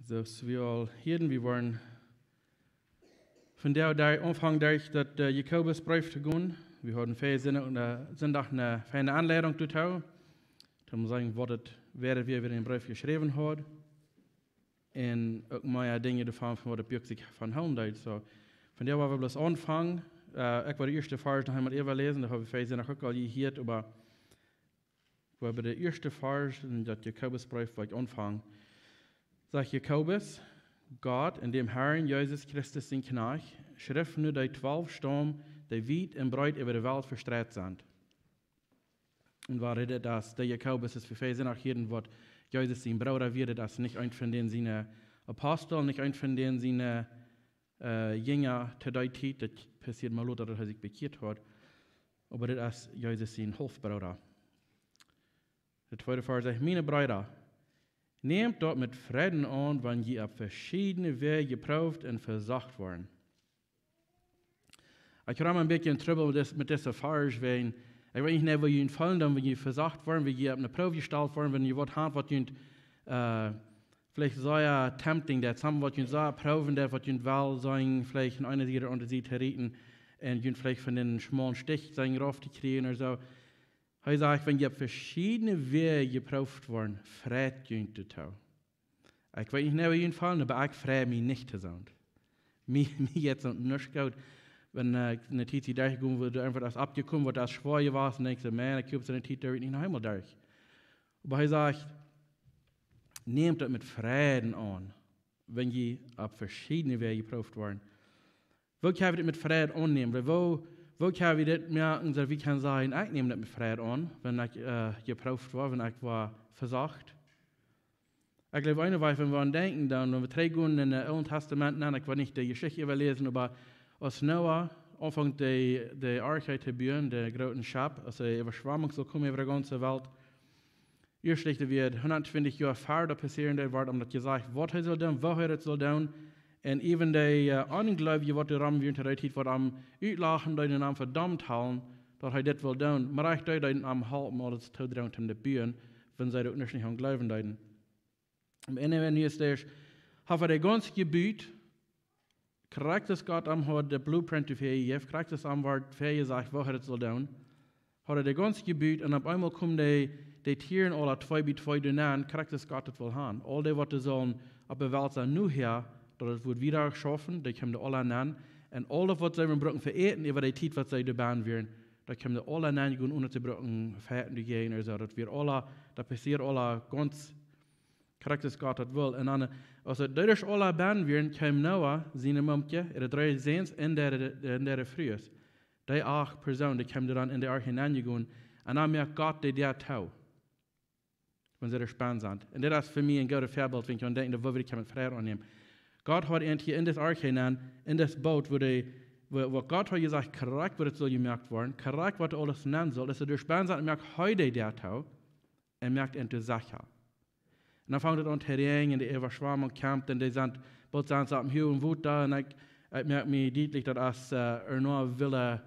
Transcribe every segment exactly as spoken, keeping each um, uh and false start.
Soo aus wie aul hieeden, wie woaren vondoag aunfangen derch daut, äh, Jakobusbreef to gonen. Wie hauden väajen Sindach, äh, Sindach eene feine Aunleitung doatoo. Toom sajen, waut et wia, wäa dän Breef jeschräwen haud. Un uk mea Dinja doavon, von waut daut Buak sikj von hoolen deed. Soo, vondoag woa wie bloos aunfangen. Äh, ekj woa dän ieeschten Varsch noch eemol äwaläsen, dän hab wie väajen Sindach uk aul jehieet, oba wie woaren bie dän ieeschten Varsch en daut Jakobusbreef, woa ekj aunfangen. Sajcht Jakobus: Gott un däm Herrn Jesus Christus sien Kjnajcht, schrift no dee twalf Staum, dee wiet un breet äwa de Welt vestreit sent. Un wie räden, daut de Jakobus es, wie väajen Sindach hieeden, waut Jesus sien Brooda wia, daut es nich eent von dän siene Apostel, nich eent von dän siene, äh, Jinja to dee Tiet, daut passieed mau lota, daut hee sikj bekjieet haud. Oba dit es Jesus sien Haulfbrooda. De tweede Varsch sajcht: Miene Breeda, nämt daut met Freiden aun, wan jie opp veschiedne Wäaj jeprooft un vesocht woaren. Ekj kjrieech een bät Trubbel met dis-, met disen Varsch, wiels ekj weet nich, woo jie junt feelen dan, wan jie vesocht woaren, wan jie opp eene Proow jestalt woaren, wan jie waut haben, waut junt, äh, veleicht sea tempting, daut something, waut junt sea proowen deit, waut junt well sennen, veleicht von eene Sied opp de aundre Sied to rieten un junt veleicht von dän schmaulen Stich sennen rauf to kjrieen ooda soo. Hee sajcht, wan jie opp veschiedne Wäaj jeprooft woaren, freit junt doatoo. Ekj weet nich, woo jie junt feelen, oba ekj frei mie nich to sennen. Mie, mie jeit daut nich goot. Wan, äh, eene Tiet derchjegonen woat, eenfach aus oppjekomen, waut aus schwoa wia, un denkjst, Maun, ekj hab soone Tiet, doa woa ekj nich noch eemol derch. Oba hee sajcht, nämt daut met Freiden aun, wan jie opp veschiedne Wäaj jeprooft woaren. Woo kjenn wie dit met Freid aunnämen? Woo, woo kjenn wie dit moaken, daut wie kjennen sajen, ekj näm dit met Freid aun, wan ekj, äh, jeprooft woa, wan ekj woa vesocht? Ekj jleew, eene Wies, wan wie aun denkjen, dan, wan wie trigjgonen en daut Oole Tastament, nä, ekj well nich de Jeschicht äwaläsen, oba aus Noah aunfunk de, de Arche to buen, de groote Schap, aus de Äwaschwamunk sull komen äwa de gaunze Welt, ieescht daut wia hundatfeftich Joa ver daut passieren deed, wort am daut jesajcht, waut hee sull doonen, woo hee daut sull doonen. Un äwent de, äh, Onjleewje, waut doa rom wieren to dee Tiet, waut am utlachen deeden un am vedaumt hauden, daut hee dit wull doonen. Oba rajcht dee deeden am halpen, aules to doonen, om to buen, wan see uk nich aun jleewen deeden. Aum Enj, wan nu es daut, haft hee daut gaunz jebut, krakjt aus Gott am haud de blueprint doafäa jejäft, krakjt aus am wort väajesajcht, woo hee daut sull doonen, haud hee daut gaunz jebut un opp eemol kjeemen de, de Tieren aula twee bie twee doa nenn, krakjt aus Gott daut wull han. Aul dee, waut doa sullen opp de Welt sennen, nu häa, daut et wudd wieda schaufen, dee kjeemen doa aula nenn. Un aul daut, waut see wudden brucken fa Äten, äwa de Tiet, waut see doa bennen wieren, daut kjeemen doa aula nenn, jegonen, onen to brucken fa Äten doa jäajen ooda soo. Daut wia aula, daut passieed aula gaunz krakjt aus Gott daut wull. Un dan, aus dee doa aula bennen wieren, kjeem Noah, siene Mumkje, äare dree Säns un äare, un äare Frues. Dee acht Persoonen, dee kjeemen dan en de Arche nenjegonen. Un dan moakt Gott de Däa too, wan see doa bennen sent. Un dit es fa mie een goodet Väabilt, wan ekj aun denkj, daut wie dit kjennen met Freid aunnämen. Gott haud an hia en dise Arche nenn, en dit Boot, wua dee, wua, wua Gott haud jesajcht, krakjt woo et sull jemoakt woaren, krakjt waut aules nenn sull, aus see doa bennen sent, moakt hee de Däa too un moakt an too secha. Un dan funk et aun to räajnen, de Äwaschwamunk kjemt, un dee sent, boolt sent see opp een huaget Wota, un ekj, ekj moak mie dietlich, daut es, äh, ea noch wellen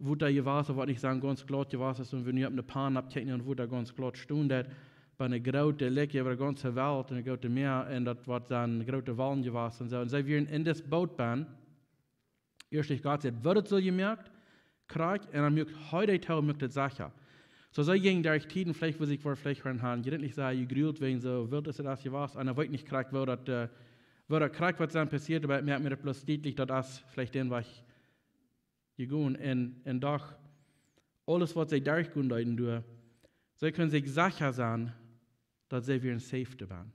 Wota jewast, waut nich soo gaunz glaut jewast es, un wan wie nu opp de Pan aufkjikjen, daut Wota gaunz glaut steit, daut bie eene groote Lekj äwa de gaunze Welt, un groote Mäa, un daut woat dan groote Walen jewast un soo. Un see wieren en dit Boot bennen, ieescht Gott sajcht, woat et soo jemoakt, krakjt, un dan moakt hee de Däa too, moakt et secha. Soo see jinjen derch Tieden, veleicht, wua see sikj veleicht von han, jie denkjen nich soo, jie grult wäajen soo, wiels et es jewast, un hee weet nich krakjt, woo daut, äh, woo daut krakjt waut dan passieet, oba ekj moak mie daut bloos dietlich, daut es veleicht dän Wajch jegonen, un, un doch, aules waut see derchgonen deeden doa, see kunnen sikj secha sennen, daut see wieren safe doa bennen.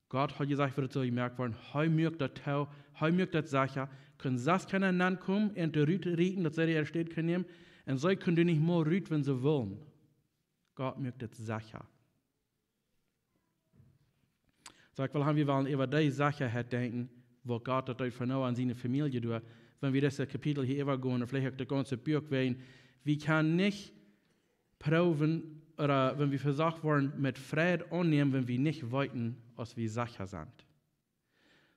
Gott haud jesajcht, woo et sull jemoakt woaren. Hee moakt daut too, hee moakt daut secha. Kunn sest kjeena nenkomen un doa rutrieten, daut see de Städ kunnen nämen. Un see kunnen doa nich mea rut, wan see wullen. Gott moakt daut secha. Soo, ekj well han, wie wellen äwa dee Sechaheit denkjen, waut Gott daut deed fa Noah un siene Famielje doa. Wan wie dit Kapitel hia äwagonen, un veleicht uk daut gaunze Buak, wan wie kjennen nich proowen, ooda wan wie vesocht woaren, met Freid aunnämen, wan wie nich weeten, aus wie secha sent.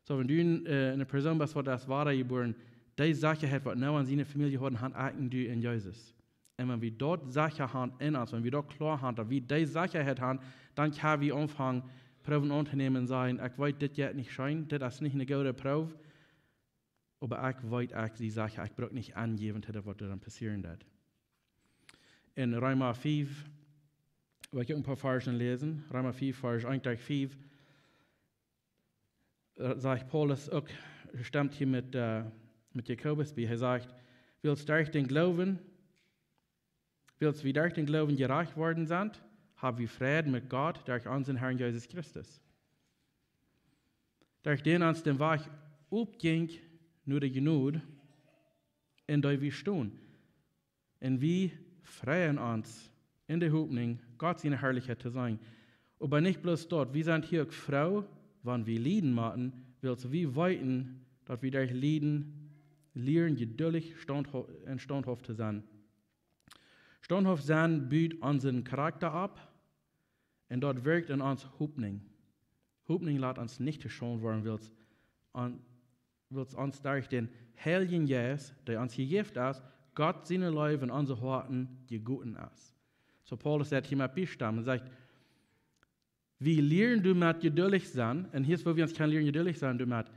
Soo, wan du, äh, eene Persoon best, waut es wadajebuaren, dee Sechaheit, waut Noah un siene Famielje hauden, han ekj un du en Jesus. Un wan wie daut secha han en ons, wan wie daut kloa han, daut wie dee Sechaheit han, dan kjenn wie aunfangen, proowen auntonämen un sajen: "Ekj weet, dit jeit nich scheen, dit es nich eene goode Proow, oba ekj weet, ekj sie secha, ekj bruck nich aunjäwen, daut waut doa dan passieren deit." En Reema fief, well ekj uk een poa Varzen läsen, Reema fief, Varsch eent bat fief, äh, sajcht Paulus uk, stemt hia met, äh, met Jakobus bie. Hee sajcht: "Wiels derch dän Gloowen, wiels wie derch dän Gloowen jerajcht worden sent, hab wie Fräd met Gott derch onsen Harn Jesus Christus. Derch dän ons dän Wajch opjinkj no de Jnod, en dee wie stonen. Un wie freien ons en de Hopninj, Gott siene Harlichkjeit to seenen. Oba nich bloos daut, wie sent hia uk froo, wan wie lieden motten, wiels wie weeten, daut wie derch Lieden lieren jeduldich staunthau-, un staunthauft to sennen." Staunthauft sennen but onsen Charakta opp un daut wirkjt en ons Hopninj. Hopninj lat ons nich to Schaund woaren, wiels, an, wiels ons derch dän Heiljen Jeist, dee ons jejäft es, Gott siene Leew en onse Hoaten jegoten es. Soo Paulus sajcht hia met Biespel, hee sajcht, wie lieren doamet jeduldich sennen, un hia es, woo wie ons kjennen lieren jeduldich sennen doamet.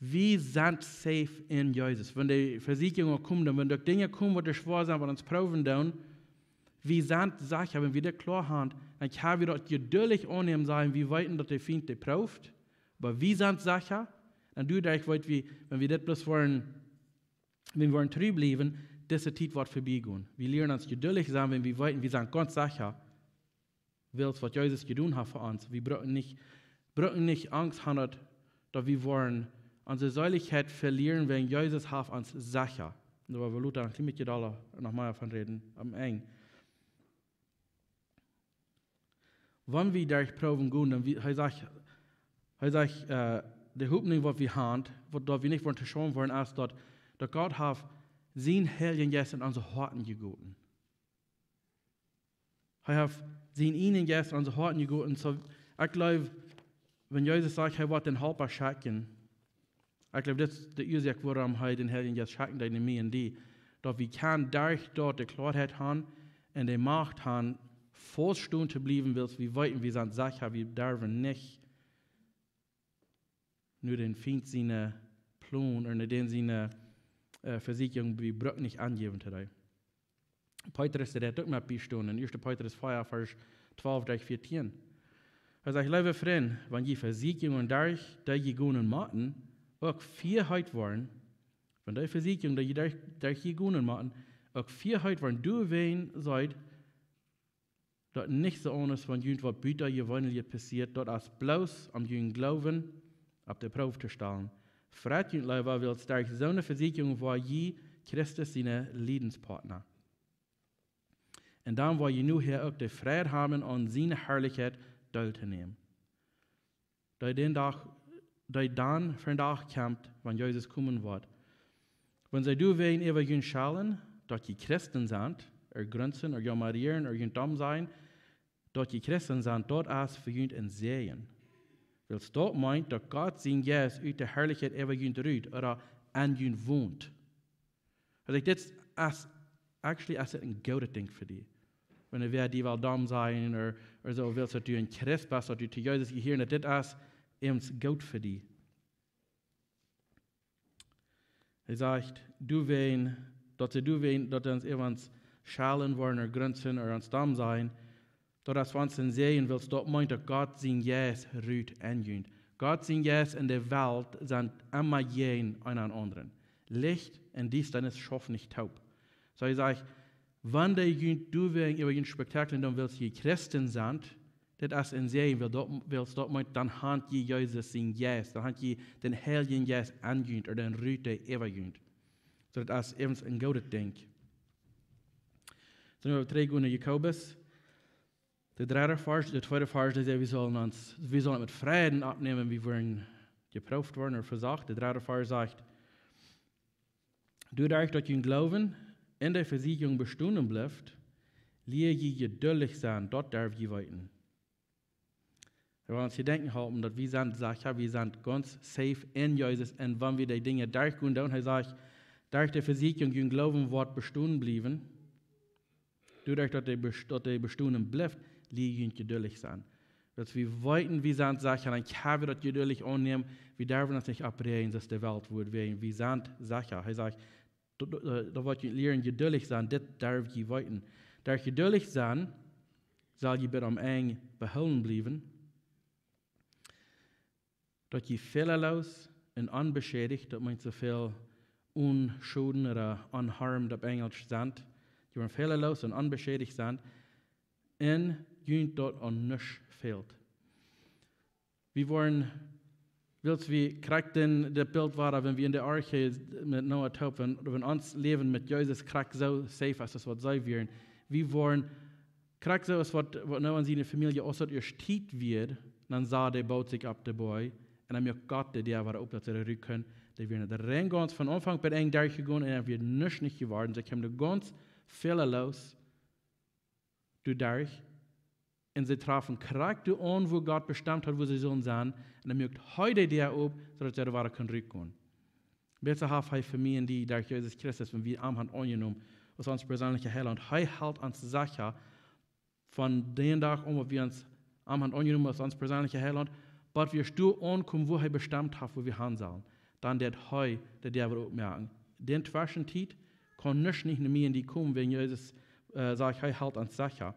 Wie sent safe en Jesus. Wan de Vesieekjungen komen, dan wan doa Dinja komen, waut schwoa sent, waut ons proowen doonen, wie sent secha, wan wie daut kloa haben, dan kjenn wie daut jeduldich aunnämen, sajen, wie weeten, daut de Fient dee prooft, oba wie sent secha, un doaderch weet wie, wan wie dit bloos woaren, wan wie woaren tru bliewen, dise Tiet woat verbie gonen. Wie lieren ons jeduldich sennen, wan wie weeten, wie sent gaunz secha, wiels waut Jesus jedonen haft fa ons. Wie brucken nich, brucken nich Angst haben, daut, daut wie woaren onse Seelichkjeit velieren, wiels Jesus haft ons secha. Doa woa wie lota een kjlien bät dolla noch mea von räden, aum Enj. Wan wie derch Proowen gonen, dan wie, hee sajcht, hee sajcht, äh, de Hopninj, waut wie haben, waut, daut wie nich woaren to Schaund woaren, es daut, daut Gott haft sienen Heiljen Jeist en onse Hoaten jegoten. Hee haft sienen eenen Jeist en onse Hoaten jegoten. Soo, ekj jleew, wan Jesus sajcht, hee woat dän Halpa schekjen, ekj jleew, dit es de Uasoak, wuarom hee dän Heiljen Jeist schekjen deed no mie un die, daut wie kjennen doaderch de Kloaheit haben un de Macht haben, faust stonen to bliewen, wiels wie weeten, wie sent secha, wie derwen nich no dän Fient siene Plon, ooda no dän siene, äh, Vesieekjung, wie brucken nich aunjäwen to dee. Petrus, dee deed uk met biestonen, en Ieeschte Petrus vea, Varsch twalf bat vieetieen. Hee sajcht: "Leewe Frind, wan jie Vesieekjungen derch, derch jie gonen motten, uk Fieheit woaren, wan dee Vesieekjungen, dee jie derch, derch jie gonen motten, uk Fieheit woaren, doawäajen seet daut nich soo aundasch, wan junt waut butajeweeneljet passieet, daut es bloos om junen Gloowen opp de Proow to stalen. Freit junt leewa, wiels derch soone Vesieekjung woa jie Christus siene Liedenspartna. Un dan woa jie nohäa uk de Freid haben, aun siene Harlichkjeit deeltonämen, dee dän Dach, dee dan vondoag kjemt, wan Jesus komen woat. Wan see doawäajen äwa junt schellen, daut jie Christen sent, ooda grunzen, ooda jaumarieren, ooda junt domm sajen, daut jie Christen sent, daut es fa junt een Säajen. Wiels daut meent, daut Gott sien Jeist ut de Harlichkjeit äwa junt rut, ooda aun junt wont." Aulsoo, dit es, actually, es et een goodet Dinkj fa die. Wan wäa die well domm sajen, ooda, ooda soo, wiels daut du een Christ best, daut du to Jesus jehieescht, daut dit es eemol goot fa die. Hee sajcht, doawäajen, daut see doawäajen, daut see ons äwa ons schellen woaren, ooda grunzen, ooda ons domm sajen, daut es fa ons een Säajen, wiels daut meent, daut Gott sien Jeist rut aun junt. Gott sien Jeist un de Welt sent emma jäajen eent aundret. Licht un Diestanis schauft nich toop. Soo hee sajcht, wan dee junt doawäajen äwa junt spektakjlen doonen, wiels jie Christen sent, dit es een Säajen, wiels daut, wiels daut meent, dan han jie Jesus sien Jeist, dan han jie dän Heiljen Jeist aun junt, ooda dän rut äwa junt. Soo, daut es eemol een goodet Dinkj. Dan woa wie trigj gonen no Jakobus. De dredde Varsch, de tweede Varsch, dee sajcht, wie sellen ons, wie sellen met Freiden aunnämen, wan wie woaren jeprooft woaren ooda vesocht. De dredde Varsch sajcht: "Doaderch daut jun Gloowen en de Vesieekjung bestonen blift, lia jie jeduldich sennen, daut derw jie weeten." Hee well ons jedenkjen halpen, daut wie sent secha, wie sent gaunz safe en Jesus. Un wan wie dee Dinja derch gonen doonen, hee sajcht, derch de Vesieekjung jun Gloowen woat bestonen bliewen, doaderch daut dee bes-, daut dee bestonen blift, lia jie jeduldich sennen. Daut wie weeten, wie sent secha, dan kjenn wie daut jeduldich aunnämen. Wie derwen ons nich oppräajen, daut de Welt woat wäajen. Wie sent secha. Hee sajcht, doa woat jie lieren jeduldich sennen, dit derw jie weeten. Derch jeduldich sennen saul jie bat aum Enj behoolen bliewen, daut jie fälaloos un onbeschädicht, daut meent soo väl onschoden ooda unharmed opp Enjelsch, sent. Jie woaren fälaloos un onbeschädicht sennen, un junt daut aun nuscht fält. Wie woaren, wiels wie krakjt en daut Bilt wieren, wan wie en de Arche met Noah toop, wan, wan ons Läwen met Jesus krakjt soo safe es aus waut see wieren. Wie woaren krakjt soo aus waut, waut Noah un siene Famielje, aus daut ieescht Tiet wia, dan sad dee, boot sikj opp de Boaj, un dan muak Gott de Däa wada op, daut see doa rut kunnen. Dee wieren doa rein gaunz von Aunfank bat Enj derchjegonen un et wia nuscht nich jeworden. See kjeemen doa gaunz fälaloos doaderch. Un see trafen krakjt doa aun, wua Gott bestemt haud, wua see sullen sennen. Un dan muak hee de Däa op, soo daut see doa wada kunnen rutkomen. Waut haft hee fa mie un die derch Jesus Christus, wan wie am haben aunjenomen aus ons perseenlicha Heilaunt? Hee helt ons secha von dän Dach aun, waut wie ons am haben aunjenomen aus ons perseenlicha Heilaunt, bat wie doa aunkomen, wua hee bestemt haft, wua wie han sellen. Dan deit hee de Däa wada opmoaken. Dän Tweschentiet kaun nuscht nich no mie un die komen, wäajen Jesus, äh, sajcht, hee helt ons secha.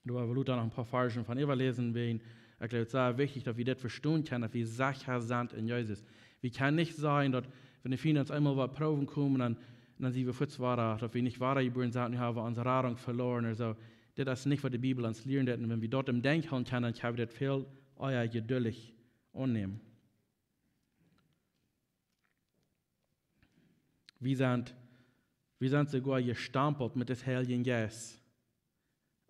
Doa woa wie lota noch een poa Varzen von äwaläsen, wäajen ekj jleew, et es sea wichtich, daut wie dit vestonen kjennen, daut wie secha sent en Jesus. Wie kjennen nich sajen, daut wan de Fiend ons eemol waut proowen kjemt, dan, dan sent wie fuaz wada, daut wie nich wadajebuaren sent, nu haben wie onse Radunk veloaren ooda soo. Dit es nich, waut de Bibel ons lieren deit. Un wan wie daut em Denkj hoolen kjennen, dan kjenn wie dit väl ea jeduldich aunnämen. Wie sent, wie sent soogoa jestampelt met dän Heiljen Jeist.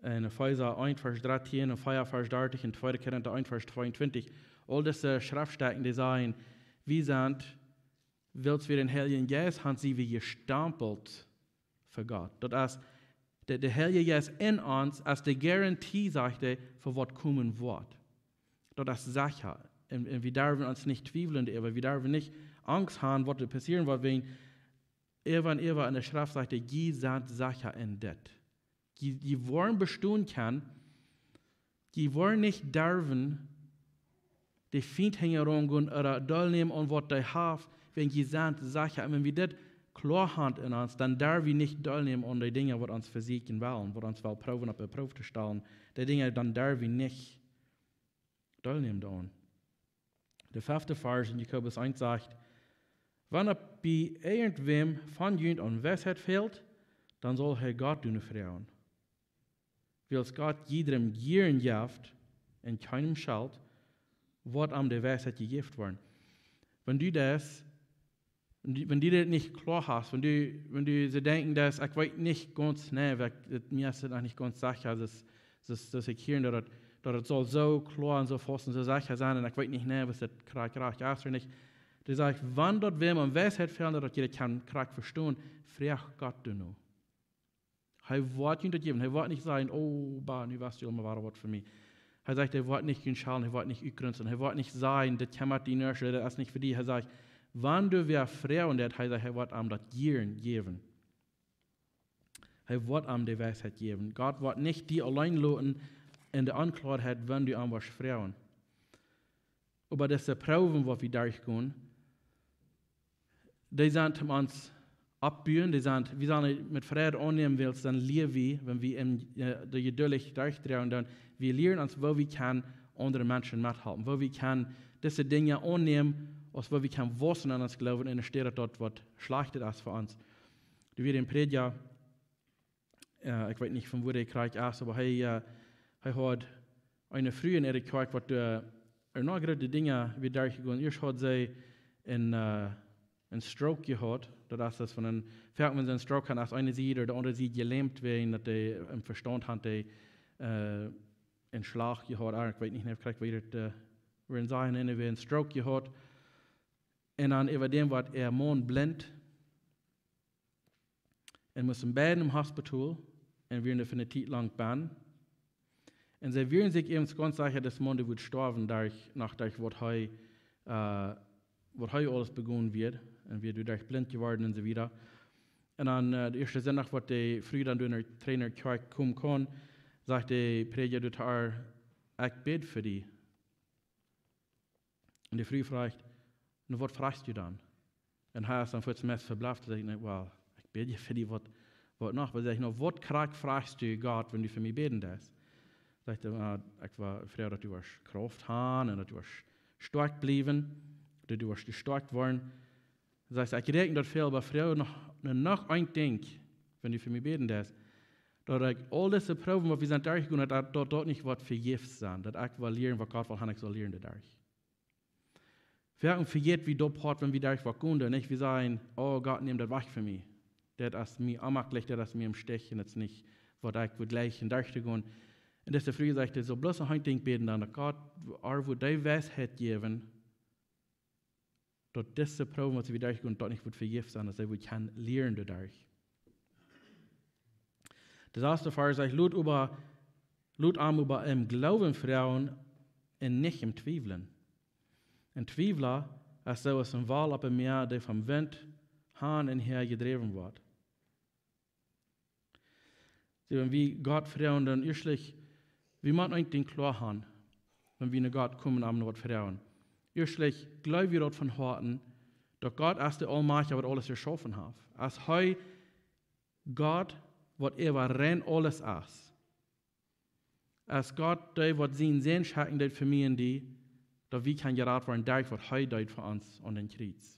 En Efeesa eent, Varsch dartieen un vea, Varsch dartich un tweede Korinta eent, Varsch tweeuntwintich. Aul dise Schreftstäden, dee sajen, wie sent, wiels wie dän Heiljen Jeist haben, sent wie jestampelt fa Gott. Daut es, de, de Heilje Jeist en ons es de Garantie, sajcht hee, fa waut komen woat. Daut es secha. Un, un wie derwen ons nich twiewlen doaräwa, wie derwen nich Angst haben, waut doa passieren woat, wäajen äwa un äwa en de Schreft sajcht hee, jie sent secha en dit. Jie, jie woaren bestonen kjennen, jie woaren nich derwen de Fiend hinjaraun gonen ooda deelnämen aun waut dee haft, wan jie sent secha. Un wan wie dit kloa haben en ons, dan derw wie nich deelnämen aun de Dinja, waut ons vesieekjen wellen, waut ons well proowen opp de Proow to stalen. De Dinja, dan derw wie nich deelnämen doaraun. De fefte Varsch en Jakobus eent sajcht: Wan et bie irjentwäm von junt aun Weisheit fält, dan saul hee Gott doano froagen, wiels Gott jiedrem jieren jeft un kjeenem schelt, woat am de Weisheit jejäft woaren. Wan du daut, wan du, wan du daut nich kloa hast, wan du, wan du soo denkjen deist, ekj weet nich gaunz, nä, ekj, daut, mie es daut noch nich gaunz secha, daut, daut, daut ekj hia, daut, daut et saul soo kloa un soo faust un soo secha sennen, un ekj weet nich, nä, waut daut krakjt, krakjt es ooda nich. Dee sajcht, wan daut wäm aun Weisheit fält, daut jie daut kjennen krakjt vestonen, froagt Gott doano. Hee woat junt daut jäwen. Hee woat nich sajen: "Oh, ba, nu west du aul mau wada waut fa mie." Hee sajcht, hee woat nich junt schellen, hee woat nich utgrunzen, hee woat nich sajen: "Dit kjemmat die nich, daut es nich fa die." Hee sajcht, wan du wäa froagen deist, hee sajcht, hee woat am daut jieren jäwen. Hee woat am de Weisheit jäwen. Gott woat nich die auleen loten en de Onkloarheit, wan du am woascht froagen. Oba dise Proowen, waut wie derchgonen, dee sent om ons oppbuen, dee sent, wie sellen met Freid aunnämen, wiels dan lia wie, wan wie en, äh, de Jeduld derchdroagen, dan wie lieren ons, woo wie kjennen aundre Menschen methalpen, woo wie kjennen dise Dinja aunnämen, aus woo wie kjennen waussen en ons Gloowen, enne Städ daut waut Schlajchtet es fa ons. Doa wia een Prädja, äh, ekj weet nich, von wua dee krakjt es, oba hee, äh, hee haud eene Fru en äare Kjoakj, waut, äh, ea noch groote Dinja wia derchjegonen. Ieescht haud see een, äh, een Stroke jehaut. Daut es, daut von een, foaken wan see een Stroke haben, es eene Sied ooda de aundre Sied jelämt, wäajen daut dee em Vestaunt haben, dee, äh, een Schlach jehaut. Ah, ekj weet nich, ekj weet nich, woo daut, äh, woo see en, en een Stroke jehaut. Un dan äwa däm wort äa Maun blint. Un musten beid em Hospital un wieren doa fa eene Tiet lang bennen. Un see wieren sikj äwent gaunz secha, daut de Maun dee wudd stoawen, derch, noch derch waut hee, äh, waut hee aules begonen wia. Un wia doaderch blint jeworden un soo wieda. Un dan, äh, dän ieeschten Sindach, waut de Fru dan doa no, trigj no de Kjoakj komen kunn, sajcht de Prädja doa to äa: Ekj bäd fa die. Un de Fru fruach: "Nu, waut fruachst du dan?" Un hee es dan fa daut meist veblaft, sajcht hee: "Well, ekj bäd fa die, waut, waut noch?" Oba sajcht: "Nu, waut krakjt fruachst du Gott, wan du fa mie bäden deist?" Sajcht hee: "Ah, ekj well, fruach, daut du woascht Krauft haben un daut du woascht stoakj bliewen, daut du woascht jestoakjt woaren." Sajcht hee: "Ekj räakjen daut väl, oba fruach noch, nu noch een Dinkj, wan du fa mie bäden deist, daut ekj aul dise Proowen, waut wie sent derchjegonen, daut, daut, daut nich woat vejäfs sennen, daut ekj well lieren, waut Gott well haben, ekj saul lieren doaderch." Wie haben vejäten, wie daut Poat, wan wie derch waut gonen, nich? Wie sajen: "Oh Gott, nemm daut wajch von mie. Daut es mie onjemaklich, daut es mie em Stich un daut es nich, waut ekj wudd jleichen derchtogonen." Un dise Fru sajcht: "Ekj saul bloos noch een Dinkj bäden, dan daut Gott ar wudd dee Weisheit jäwen, daut dise Proowen, waut see wada derchgonen, daut nich wudd vejäfs sennen, daut see wudd kjennen lieren doaderch." De sasta Varsch sajcht: "Lot oba, lot am oba em Gloowen fruagen un nich em Twiewlen. Een Twiewla es soo aus eene Wal opp daut Mäa, dee vom Wint han un häa jedräwen woat." See, wan wie Gott fruagen, dan ieeschtlich, wie motten eent kloa haben, wan wie no Gott komen, am waut fruagen. Ieeschtlich jleew wie daut von Hoaten, daut Gott es de Aulmajchtja, waut aules jeschaufen haft. Es hee Gott, waut äwa rein aules es. Es Gott dee, waut sienen Sän schekjen deed fa mie un die, daut wie kjennen jerat woaren derch waut hee deed fa ons aun daut Kjriez.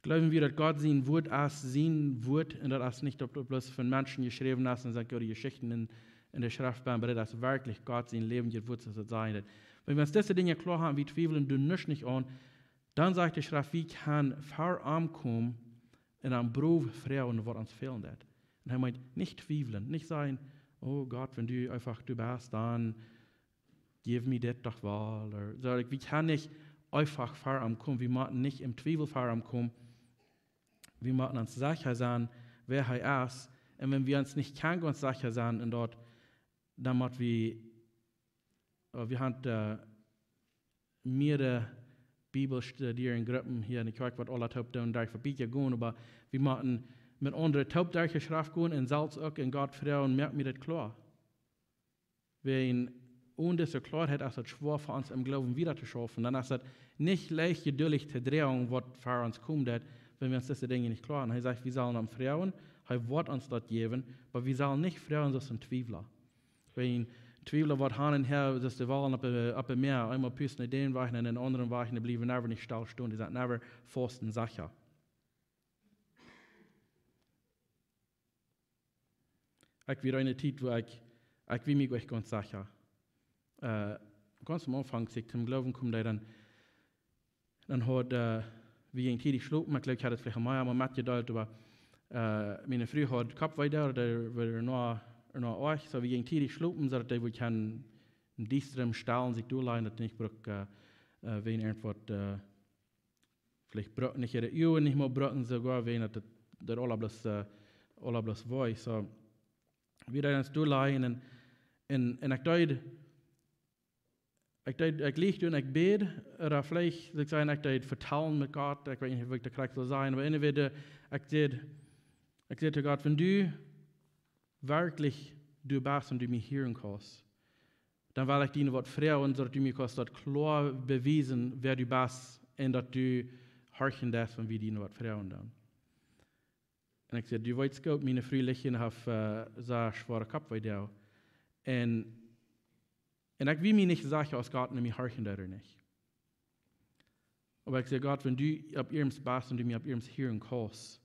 Jleewen wie, daut Gott sien Wort es sien Wort un daut es nich, daut daut bloos von Menschen jeschräwen es un sent goode Jeschichten en, en de Schreft benn, oba daut es werkjlich Gott sien läwendjet Wort, soo aus daut sajcht. Wan wie ons dise Dinja kloa haben, wie twiewlen doa nuscht nich aun, dan sajcht de Schreft, wie kjennen ver am komen un am brow fruagen, waut ons fälen deit. Un hee meent, nich twiewlen, nich sajen: "Oh Gott, wan du eefach doa best, dan jeff mie dit doch wol." Ooda soo, like, wie kjennen nich eefach ver am komen. Wie motten nich em Twiewel ver am komen. Wie motten ons secha sennen, wäa hee es. Un wan wie ons nich kjennen gaunz secha sennen en daut, dan mott wie, äh, wie haben, äh, mea Bibelstudieren Gruppen hia en de Kjoakj, waut aula toop doonen, derch waut bät gonen, oba wie motten met aundre toop derch de Schreft gonen un selfst uk en Gott fruagen, moak mie daut kloa. Wan onen dise Kloaheit es daut schwoa fa ons em Gloowen wada to schaufen, dan es daut nich leicht jeduldich to droagen, waut ver ons komen deit, wan wie ons dise Dinja nich kloa haben. Hee sajcht, wie sellen am fruagen, hee woat ons daut jäwen, oba wie sellen nich fruagen soo aus een Twiewla. Wan een Twiewla woat han un häa, soo aus de Walen opp de, opp de Mäa, eemol pusten dee dän Wajch un dän aundren Wajch un dee bliewen never nich stell stonen, dee sent never faust un secha. Ekj wia en eene Tiet, wua ekj, ekj wia mie uk gaunz secha. Äh, gaunz aum Aunfank, aus ekj toom Gloowen kjeem, dan, dan haud, äh, wie jinjen tiedich schlopen, ekj jleew, ekj haud daut veleicht aul mea emol metjedeelt, oba, äh, miene Fru haud Koppwee, dee wia noch, noch oajch, soo wie jinjen tiedich schlopen, soo daut dee wudd kjennen em Diestren stalen, sikj doa lajen, daut dee nich bruck, äh, äh, wan irjentwaut, äh, veleicht bru-, nich äare Uagen nich mea brucken, soogoa wan daut, daut aula bloos, äh, aula bloos wia. Soo, wie deeden ons doa lajen un, un, un ekj deed, ekj deed, ekj leech doa un ekj bäd, ooda veleicht, soo ekj saj, ekj deed vetalen met Gott, ekj weet nich, woo ekj daut krakjt saul sajen, oba anyway, ekj deed, ekj säd to Gott, wan du werkjlich doa best un du mie hieren kaust, dan well ekj die waut fruagen, soo daut du mie kaust daut kloa bewiesen, wäa du best, un daut du horchen deist, wan wie die waut fruagen dan. Un ekj säd, du weetst goot, miene Fru licht un haft, äh, sea schwoare Koppwee doa. Un, un ekj wia mie nich secha, aus Gott no mie horchen deed ooda nich. Oba ekj säd, Gott, wan du opp irjent best un du mie opp irjent hieren kaust.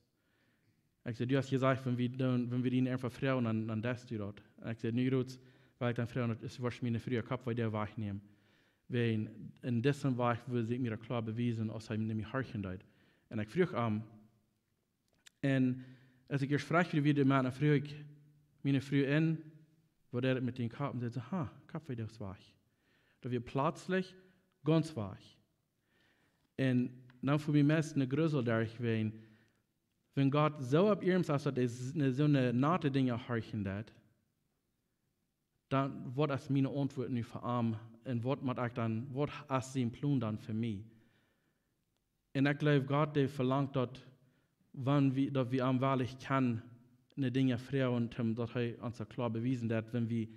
Ekj säd, du hast jesajcht, wan wie dan, wan wie die eefach fruagen, dan, dan deist du daut. Un ekj säd, nu, Ruth, well ekj dan fruagen, daut du woascht miene Fru äa Koppwee wajchnämen. Wan en disen Wajch wudd see mie daut kloa bewiesen, aus hee no mie horchen deed. Un ekj fruach am, un aus ekj ieescht fruach, woo wia daut met, dan fruach ekj miene Fru, woo daut met dän Kopp, un säd see, ha, Koppwee es wajch. Daut wia pletslich gaunz wajch. Un dan foll mie meist een Grusel derch, wan, wan Gott soo opp irjent es, daut hee s-, ne, soone nate Dinja horchen deed, dan waut es miene Auntwuat nu fa am? Un waut mott ekj dan, waut es sien Plon dan fa mie? Un ekj jleew, Gott, dee velangt daut, wan wie, daut wie am werkjlich kjennen, ne Dinja fruagen, toom daut hee ons daut kloa bewiesen deit, wan wie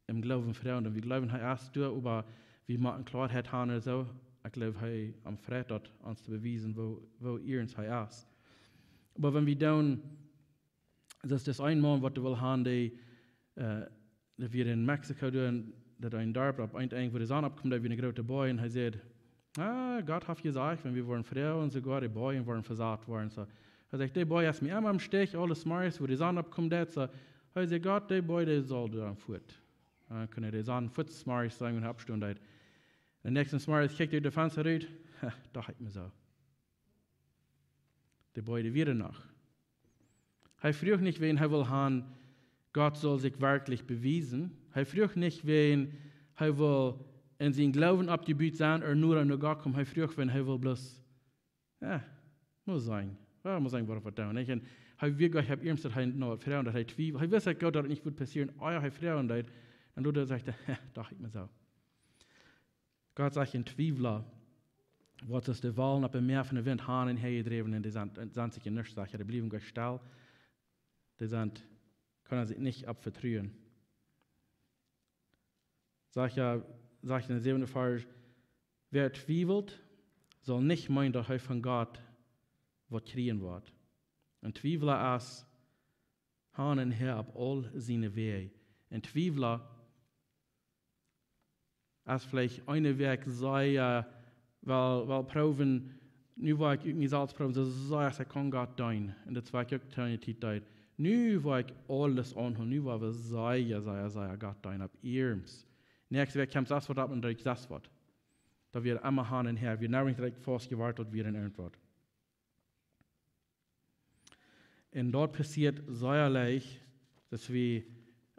em Gloowen froagen. Un wie jleewen, hee es doa, oba wie motten Kloaheit haben un soo. Ekj jleew, hee am freit daut, ons to bewiesen, woo, woo iernst hee es. Oba wan wie dan, daut es een Maun, waut doa well haben, dee, äh, daut wia en Mexiko, doa en, daut een Darp, opp een Enj, wua de Sonn oppkjeem, doa wia een groote Boaj, un hee säd: "Ah, Gott haft jesajcht, wan wie woaren froagen, soogoa de Bojen woaren vesaut woaren." Soo, hee sajcht: "De Boaj es mie emma em Stich, aules Morjes, wua de Sonn oppkjemt, daut." Soo, hee säd: "Gott, de Boaj, dee saul dan fuat." Dan kunn hee de Sonn fuat Morjes seenen, wan hee oppstonen deed. Un näakjsten Morjes kjikjt hee ut de Fensta rut, ha, docht ekj mie soo. De Boaj wia noch. Hee fruach nich, wäajen hee wull haben, Gott saul sikj werkjlich bewiesen. Hee fruach nich, wäajen hee wull en sienen Gloowen oppjebut sennen, ooda no, no Gott komen. Hee fruach, wäajen hee wull bloos, jo, mott sennen. Jo, mott sennen, waut, waut dan, nich? Un hee wia, ekj hab ieescht, daut hee noch froagen, daut hee twiewelt. Hee wist, ekj jleew, daut et nich wudd passieren. Ah jo, hee froagen deed. Un doa sajcht hee: "Hä, docht ekj mie soo." Gott sajcht: "En Twiewla, waut es de Wellen opp daut Mäa von dän Wint han un häa jedräwen, un dee sent, sent sikj en nuscht secha, dee bliewen goanich stell, dee sent, kjennen sikj nich opp vetruen." Sajcht hee, sajcht en dän säwenden Varsch: "Wäa twiewelt, saul nich meenen, daut hee von Gott waut kjrieen woat." En Twiewla es han un häa opp aul siene Wäaj. En Twiewla es veleicht eene Wäakj sea, well, well proowen, nu woa ekj ut mie selfst proowen, soo sea aus ekj kaun Gott deenen. Un daut woa ekj uk de Tiet deed. Nu woa ekj aules aunhoolen, nu woa wie sea, sea, sea Gott deenen opp ieescht. Näakjste Wäakj kjemt sest waut opp un dan sest waut. Daut wia emma han un häa, wia never nich direkt faust jeworden, daut wia en irjentwaut. Un daut passieet sea leicht, daut wie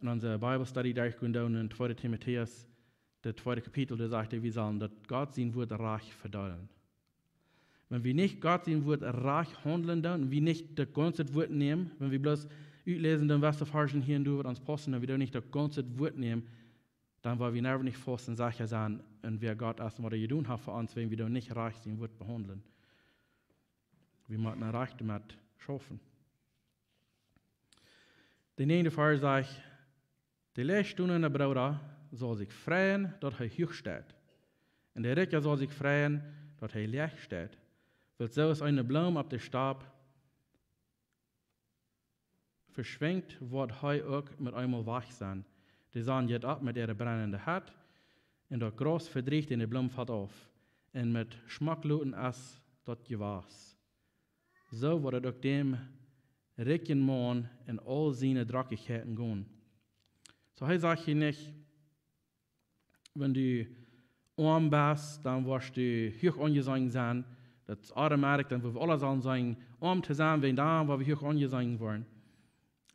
en onse Bible Study derchgonen doonen en tweede Timotäus, daut tweede Kapitel, doa sajcht hee, wie sellen daut Gott sien Wuat rajcht vedeelen. Wan wie nich Gott sien Wuat rajcht haundlen doonen, un wie nich daut gaunze Wuat nämen, wan wie bloos utläsen doonen, waut de Varschen hia un doa waut ons paussen, un wie doonen nich daut gaunze Wuat nämen, dan woa wie never nich faust un secha sennen, un wäa Gott es un waut hee jedonen haft fa ons, wan wie doonen nich rajcht sien Wuat behaundlen. Wie motten rajcht doamet schaufen. De näajende Varsch sajcht: "De läajchstonende Brooda saul sikj freien, daut hee huach steit. Un de Rikja saul sikj freien, daut hee läach steit. Wiels soo aus eene Bloom opp de Stap veschwinjt, woat hee uk met eemol wajch sennen. De Sonn jeit opp met äare brennende Hett, un daut Graus vedrieecht un de Bloom felt auf, un met Schmock loten es daut Jewas. Soo woat et uk däm rikjen Maun en aul siene Drockichkjeiten gonen." Soo, hee sajcht hia nich, wan du oam best, dan woascht du huach aunjeseenen sennen. Daut es automatic, dan woa wie aula sellen sennen, oam to sennen, wan dan woa wie huach aunjeseenen woaren.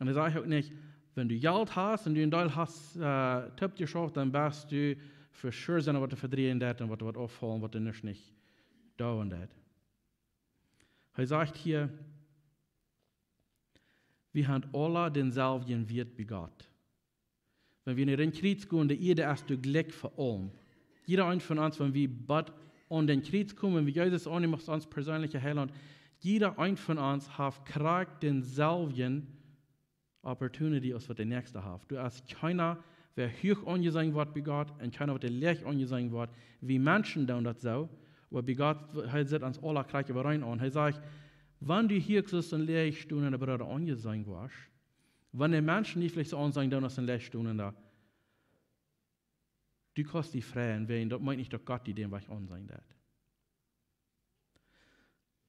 Un hee sajcht uk nich, wan du Jelt hast un du een Deel hast, äh, toopjeschauft, dan best du for sure sennen waut to vedrieejen daut un waut, waut auffaulen, waut nuscht nich doonen deit. Hee sajcht hia, wie haben aula dänselwjen Wieet bie Gott. Wan wie no daut Kjriez gonen, de Ieed es doa jlikj fa aulem. Jieda eent von ons, wan wie bat aun daut Kjriez komen, wan wie Jesus aunneemen aus ons perseenlicha Heilaunt, jieda eent von ons haft krakjt dänselwjen opportunity aus waut de näakjsta haft. Doa es kjeena, wäa huach aunjeseenen woat bie Gott, un kjeena, waut läach aunjeseenen woat. Wie Menschen doonen daut soo, oba bie Gott, hee sitt ons aula krakjt äwareen aun. Hee sajcht, wan du huach aus een läachstonenda Brooda aunjeseenen woascht, wan de Menschen die veleicht soo aunseenen doonen aus een läachstonenda, du kaust die freien, wäajen daut meent nich, daut Gott die dän Wajch aunseenen deit.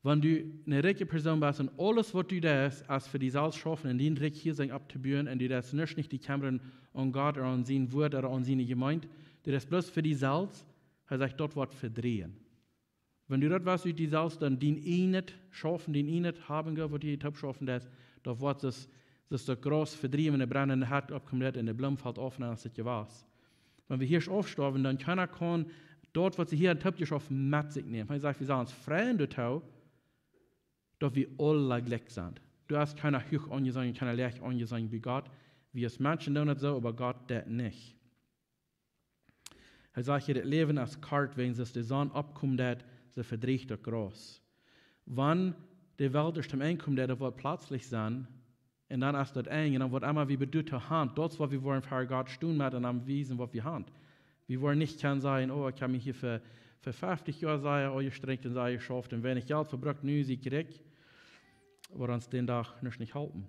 Wan du eene rikje Persoon best un aules waut du deist, es fa die selfst schaufen un dien Rikj hia sennen opptobuen un du deist nuscht nich die kjemmren aun Gott ooda aun sien Wuat ooda aun siene Jemeent, du deist bloos fa die selfst, hee sajcht, daut woat vedrieejen. Wan du daut woascht ut die selfst dan dien ieejnet schaufen, dien ieejnet haben, waut du toopschaufen deist, daut woat soo aus, soo aus daut Graus vedrieejen, wan de brennende Hett oppkjemt un de Bloom felt auf un dan es et Jewas. Wan wie hia aufstoawen, dan kjeena kaun daut, waut see hia toopjeschauft, met sikj nämen. Hee sajcht, wie sellen ons freien doatoo, daut wie aula jlikj sent. Doa es kjeena huach aunjeseenen, kjeena läach aunjeseenen bie Gott. Wie aus Menschen doonen daut soo, oba Gott daut nich. Hee sajcht hia, daut Läwen es kort, wan de Sonn oppkjemt, daut see vedrieecht daut Graus. Wan de Welt es aum Enj komen, daut woat pletslich sennen, Un dan es daut Enj, un dan woat emma wie bedoelt to han, daut es waut wie woaren ver Gott stonen met un am wiesen waut wie han. Wie woaren nich kjennen sajen: "Oh, ekj hab mie hia fa, fa feftig Joa sea aunjestrenjt un sea jeschauft un weinich Jelt vebrukt, nu sie ekj rikj." Woat ons dän Dach nuscht nich halpen.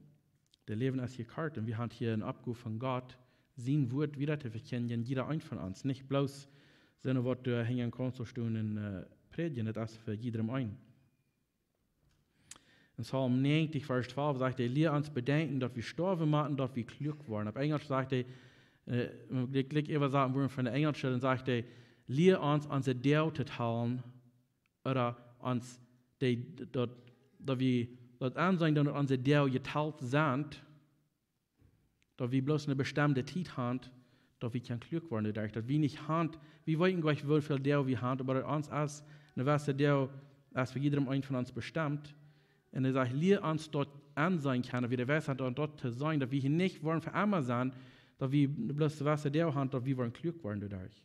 De Läwen es hia kort un wie han hia eene Oppgow von Gott, sien Wuat wieda to vekjindjen, jieda een von ons. Nich bloos sennen waut doa hinjen Kaunzel stonen un, äh, prädjen, daut es fa jiedrem een. En Psalm näajentich, Varsch twalf sajcht hee: "Lia ons bedenkjen, daut wie stoawen motten, daut wie kluak woaren." Opp Enjlisch sajcht hee, äh, ekj, ekj äwasaten woaren von de Enjlische, dan sajcht hee: "Lia ons onse Doag to talen, ooda ons de, daut, daut wie daut aunseenen, daut onse Doag jetalt sent, daut wie bloos eene bestemde Tiet han, daut wie kjennen kluak woaren doaderch, daut wie nich han, wie weeten nich woo väl Doag wie han, oba daut ons es, eene jewesse Doag es fa jiedrem een von ons bestemt." Un hee sajcht: "Lia ons daut aunseenen kjennen, wie de Weisheit daut, daut to seenen, daut wie hia nich woaren fa emma sennen, daut wie bloos jewesse Doag han, daut wie woaren kluak woaren doaderch."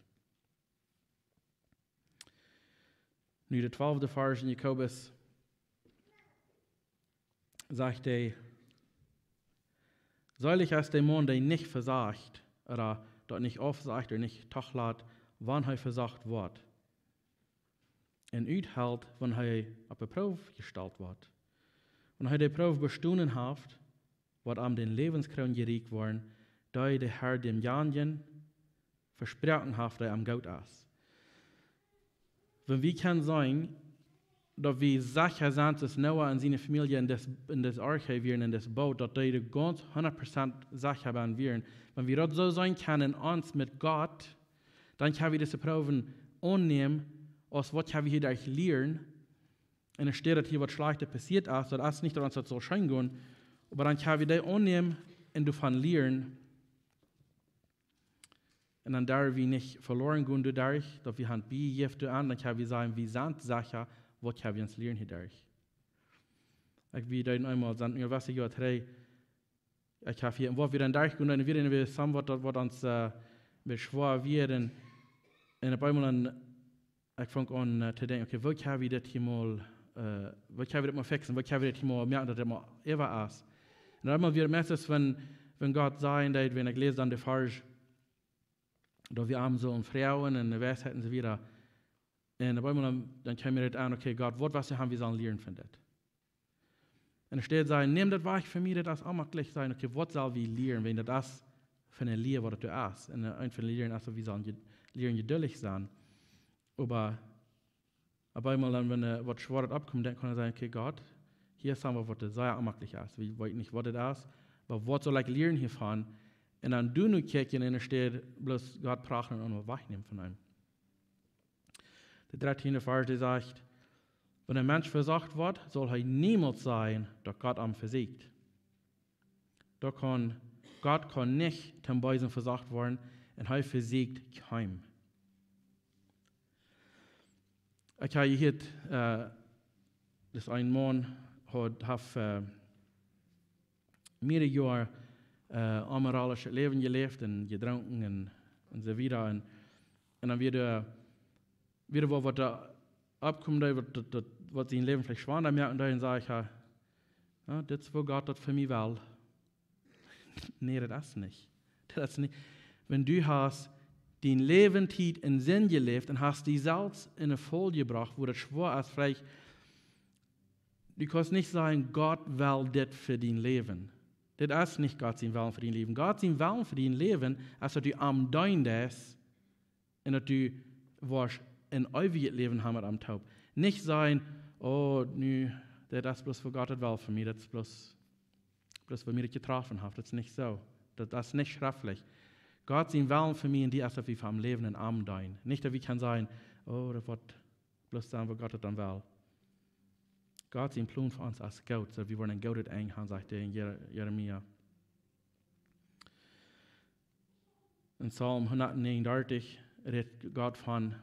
Nu de twalfte Varsch en Jakobus sajcht hee: "Selig es de Maun, dee nich vesajcht, ooda daut nich aufsajcht ooda nich toolat, wan hee vesocht woat, un uthelt, wan hee opp de Proow jestalt woat. Wan hee de Proow bestonen haft, woat am de Läwenskroon jerieekjt woaren, dee de Har dämjanjen vesproaken haft, dee am goot es." Wan wie kjennen seenen, daut wie secha sent, daut Noah un siene Famielje en daut, en daut Arche wieren, en daut Boot, daut dee doa gaunz hundat Prozent secha bie wieren. Wan wie daut soo seenen kjennen en ons met Gott, dan kjenn wie dise Proowen aunnämen, aus waut kjenn wie hia derch lieren. Un enne Städ daut hia waut Schlajchtet passieet es, daut es nich daut ons daut saul scheen gonen, oba dan kjenn wie dee aunnämen un doavon lieren. Un dan derw wie nich veloaren gonen doaderch, daut wie han biejejäft doaraun, dan kjenn wie sajen, wie sent secha, waut kjenn wie ons lieren hia derch. Ekj, wie deeden eemol, sent nu jewesse Joa trigj, ekj hab hia, un waut wie dan derchgonen, un wie deeden, wie sajen, waut daut, waut ons, äh, met schwoa wia, un, un opp eemol dan, ekj funk aun, äh, to denkjen: "Okay, woo kjenn wie dit hia mol, äh, woo kjenn wie dit mol fixen? Woo kjenn wie dit hia mol moaken, daut dit mol äwa es?" Un opp eemol wia meistens, wan, wan Gott sajen deed, wan ekj läs dan de Varsch, daut wie am sellen froagen un de Weisheit un soo wieda. Un opp eemol dan, dan kjeem mie dit aun: "Okay, Gott, waut west du han, wie sellen lieren von dit?" Un enne Städ sajen: "Nämm daut wajch von mie, daut es onjemaklich." Sajen: "Okay, waut sell wie lieren, wan daut es von eene Lia, waut daut es?" Un, äh, eent von de Lieren es, daut wie sellen je-, lieren jeduldich sennen. Oba opp eemol dan, wan, äh, waut Schwoaret oppkjemt, dan kaun eena sajen: "Okay, Gott, hia es waut, waut sea onjemaklich es. Wie weeten nich, waut daut es, oba waut sell ekj lieren hiavon?" Un dan doo nu kjikjen, enne Städ bloos Gott prachen un wajchnämen von am. De dartieende Varsch, dee sajcht: "Wan een Mensch vesocht woat, saul hee niemols sajen, daut Gott am vesieekjt." Daut kaun, Gott kaun nich toom Beesen vesocht woaren, un hee vesieekjt kjeem. Ekj hab jehieet, äh, daut een Maun haud, haft, äh, mearere Joa, äh, onmoralischet Läwen jeläft un jedrunken un, un soo wieda. Un, un dan wia, wia waut, waut doa oppkjeem, waut, daut, daut, waut sien Läwen veleicht schwanda moaken deed, un säd hee: "Jo, dit es waut Gott daut fa mie well." Nä, daut es nich. Daut es nich. Wan du hast dien Läwen Tiet en Sind jeläft un hast die selfst en eene Faul jebrocht, wua daut schwoa es, veleicht, du kaust nich sajen: "Gott well dit fa dien Läwen." Dit es nich Gott sien Wellen fa dien Läwen. Gott sien Wellen fa dien Läwen es, daut du am deenen deist un daut du woascht een eewjet Läwen haben met am toop. Nich sajen: "Oh, nu, daut es bloos waut Gott well fa mie, daut es bloos, bloos waut mie daut jetroffen haft." Daut es nich soo. Daut es nich schreftlich. Gott sien Wellen fa mie un die es, daut wie fa am läwen un am deenen. Nich daut wie kjennen sajen: "Oh, daut woat bloos sennen, waut Gott daut dan well." Gott sien Plon fa ons es goot, soo wie woaren een goodet Enj haben, sajcht hee en Jer-, Jeremia. En Psalm hundatnegenundartich rät Gott von,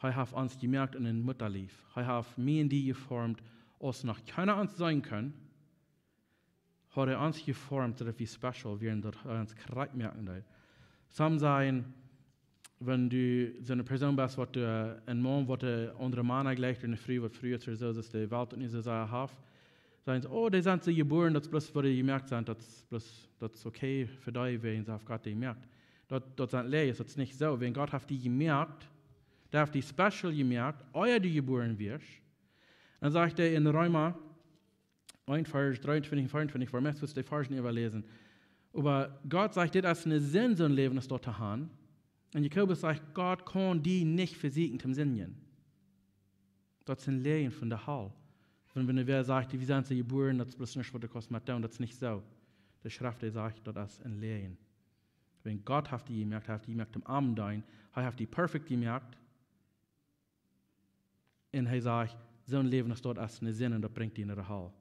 hee haft ons jemoakt en een Muttalief. Hee haft mie un die jeformt, aus noch kjeena ons seenen kunn, haud hee ons jeformt, soo daut wie special wieren, daut hee ons krakjt moaken deed. Some sajen, wan du soone Persoon best, waut, äh, een Maun, waut, äh, aundre Mana jleicht, eene Fru, waut Frues ooda soo, daut de Welt daut nich soo sea haft, Sajen see: "Oh, dee sent soo jebuaren, daut es bloos, woo dee jemoakt sent, daut es bloos, daut es okay fa dee, wäajen see haft Gott dee jemoakt." Daut, daut sent Läajes, daut es nich soo. Wäajen Gott haft die jemoakt, dee haft die special jemoakt, ea du jebuaren wieescht. Dan sajcht hee en Reema eent, Varsch dreeuntwintich un veeauntwintich, wua wie meist de Varschen äwaläsen. Oba Gott sajcht, dit es eene Sind, soon Läwen aus daut to haben. Un Jakobus sajcht, Gott kaun die nich vesieekjen toom sindjen. Daut sent Läajen von de Hal. Wan, wan wäa sajcht, wie sent soo jebuaren, daut es bloos nich waut du kaust met doonen, daut es nich soo. De Schreft, dee sajcht, daut es eene Läajen. Wan Gott haft die jemoakt, haft die jemoakt om am to deenen. Hee haft die perfekt jemoakt. Un hee sajcht, soon Läwen aus daut es eene Sind un daut brinjt die no de Hal.